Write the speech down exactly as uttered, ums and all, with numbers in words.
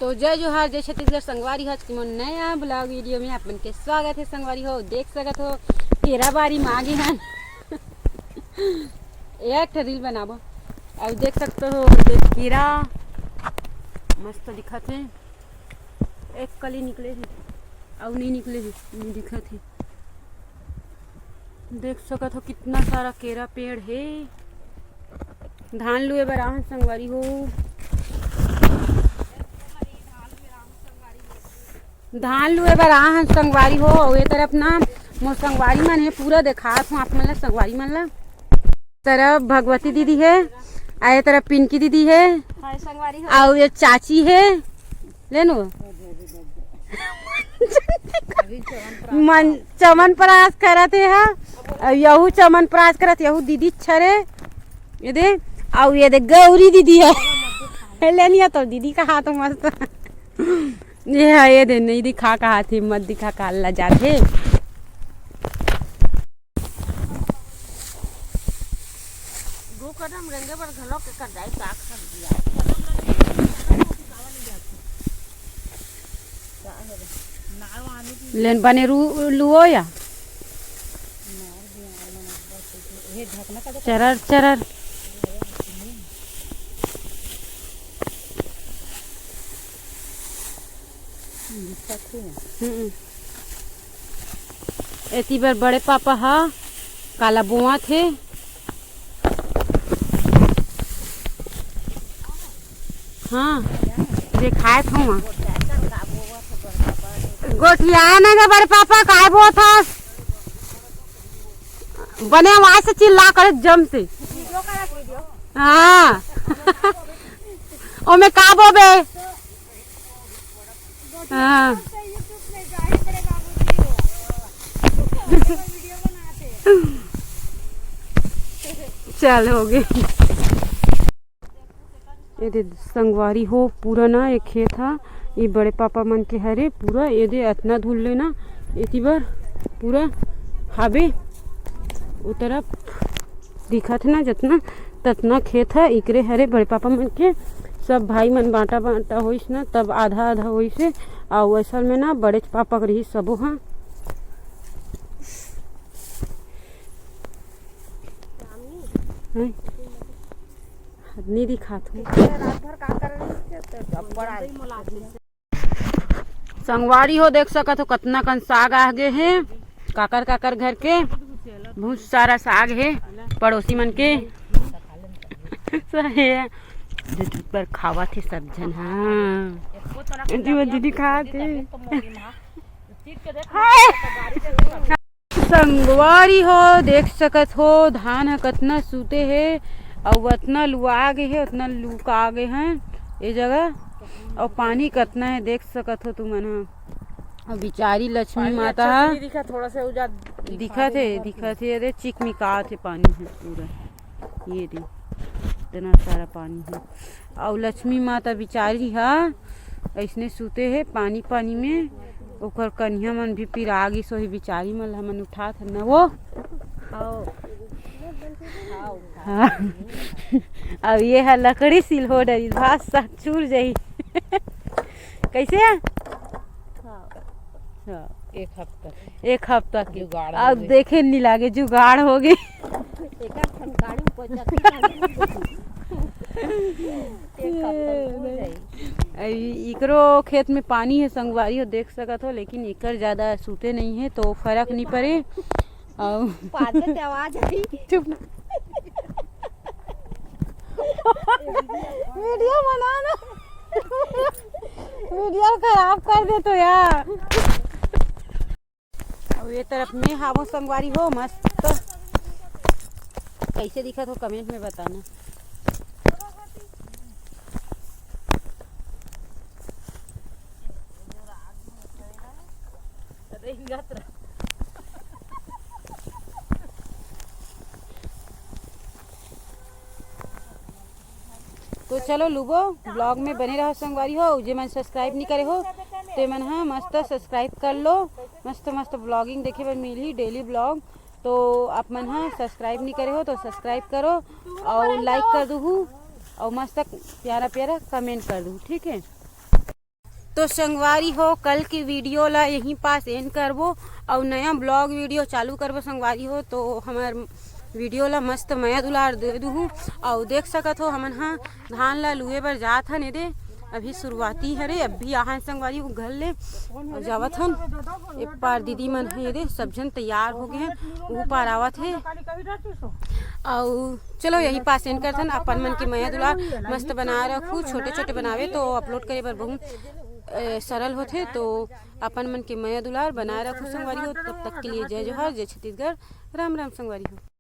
तो जय जोहार, जय छत्तीसगढ़ संगवारी हो। आज के मोर नया ब्लॉग वीडियो में आप मन के स्वागत है संगवारी हो। देख सकत हो केरा बारी में आगे हन एक ठे रील बनाबो। अउ देख सकत हो, देख केरा मस्त दिखत है। एक कली निकले है, अउ नहीं निकले है, नहीं दिखत है। देख सकत हो कितना सारा केरा पेड़ हे। धान लुए बर आहन संगवारी हो, धान लुए बर आहन संगवारी हो। अउ ए तरफ ना मोर संगवारी मन हे, पूरा देखात हूँ आप मन ला संगवारी मन ला। तरफ भगवती दीदी हे, आ ए तरफ पिंकी दीदी हे, हाय संगवारी हो। अउ ये चाची हे, ले नो। मन चमन परास करत हे हा, अउ यहू चमन परास करत, यहू दीदी छरे। ये दे, अउ ये दे गौरी दीदी हे। ले निया तो दीदी का हाथ मस्त। ये हा, ये दे नहीं दिखा का हाथ, हिम्मत दिखा का ला जाथे। दू कदम रेंगे बर घलो के कर जाए साग सब्जी आ। लेन बने रू-, लुओ या। चरर, चरर। हम्म। एती बर बड़े पापा ह काला बोआत हे। हाँ, देखात हूँ। गोठिया ना रे बड़े पापा, काय बोत हस? बने आवाज से चिल्ला करे जम से। हाँ। ओमे का बोबे? हाँ। चल, हो गे। ये दे संगवारी हो, पूरा ना ये खेत हा, ये बड़े पापा मन के हरे पूरा। ये दे अतना धुल ले ना, एती बर पूरा हाबे। उ तरफ दिखत ना जतना ततना खेत ह इकरे हरे बड़े पापा मन के। सब भाई मन बांटा बांटा होइस ना, तब आधा आधा होइस हे। अउ असल में ना बड़ेच पापा के रहिस सबो ह। हैं? नहीं दिखात हूँ। रात भर का कर रही थी? तो अब्बड़ आलसी। संगवारी हो, देख सकत हो कतना कन साग आ गे हे, काकर काकर घर के बहुत सारा साग हे पड़ोसी मन के। सहे दे धूप पर खावत हे सब झन। हाँ, दीदी, दीदी खात हे। संगवारी हो, देख सकत हो धान ह कतना सूते हे, अउ अतना लुआ गे हे, अतना लुका गे हे ए जगह। अउ पानी कतना हे देख सकत हो तुमन ह। अउ बिचारी लक्ष्मी पानी माता अच्छा ह से नहीं दिखा, थोड़ा सा उजा दिखा दिखत हे, देना। दिखत हे, अरे चिकमिकात हे पानी ह पूरा। ये दे, इतना सारा पानी हे। अउ लक्ष्मी माता बिचारी ह अइसने सूते हे पानी पानी में। ओकर कनिहा मन भी पिरा गिस होही बिचारी मन ल हमन उठात हन न वो। हाँ। अब ये ह लकड़ी सिल हो डरी भात साग चूर जाही। कैसे है? हाँ। हाँ। एक हफ्ता। एक हफ्ता के जुगाड़ हो अब गई। देखे नहीं लागे, जुगाड़ हो गई। एक आध ठन गाड़ी ऊपर जाती है। एक हफ्ता हो जाई। अई इकरो खेत में पानी है संगवारी हो, देख सकत हो, लेकिन इकर ज्यादा सूते नहीं है तो फर्क नहीं पड़े। अउ पादे ते आवाज आई। चुप ना। वीडियो बना ना। वीडियो खराब कर दे तो यार। अउ ये तरफ में हावो संगवारी हो, मस्त। कैसे दिखत हो, कमेंट में बताना। तो चलो लुबो, ब्लॉग में बने रहो संगवारी हो। जे मन सब्सक्राइब नहीं करे हो, ते मन हा मस्त सब्सक्राइब कर लो। मस्त मस्त ब्लॉगिंग देखे बर मिलही, डेली ब्लॉग। तो आप मन हा सब्सक्राइब नहीं करे हो तो सब्सक्राइब करो, अउ लाइक कर दूहू, अउ मस्त प्यारा प्यारा कमेंट कर दूहू, ठीक है। तो संगवारी हो, कल के video ला यहीं पास end करबो अउ नया vlog video चालू करबो संगवारी हो। तो हमर video ला मस्त मया दुलार दे दुहू अउ देख सकत हो हमन हा धान ला लुए बर जात हन। एदे अभी शुरुआती हरे, अभी आहन संगवारी हो घर ले अउ जावत हन। एक पार दीदी मन हे एदे सब झन तैयार हो गए हन, ऊ पार आवत हे। अउ चलो यही पास end करथन। अपन मन के मया दुलार मस्त बनाए रखू, छोटे छोटे बनावे तो upload करे बर बहुत अ, सरल होथे। तो अपन मन के मया दुलार बनाए रखू संगवारी हो। तब तक के लिए जय जोहार, जय छत्तीसगढ़, राम राम संगवारी हो।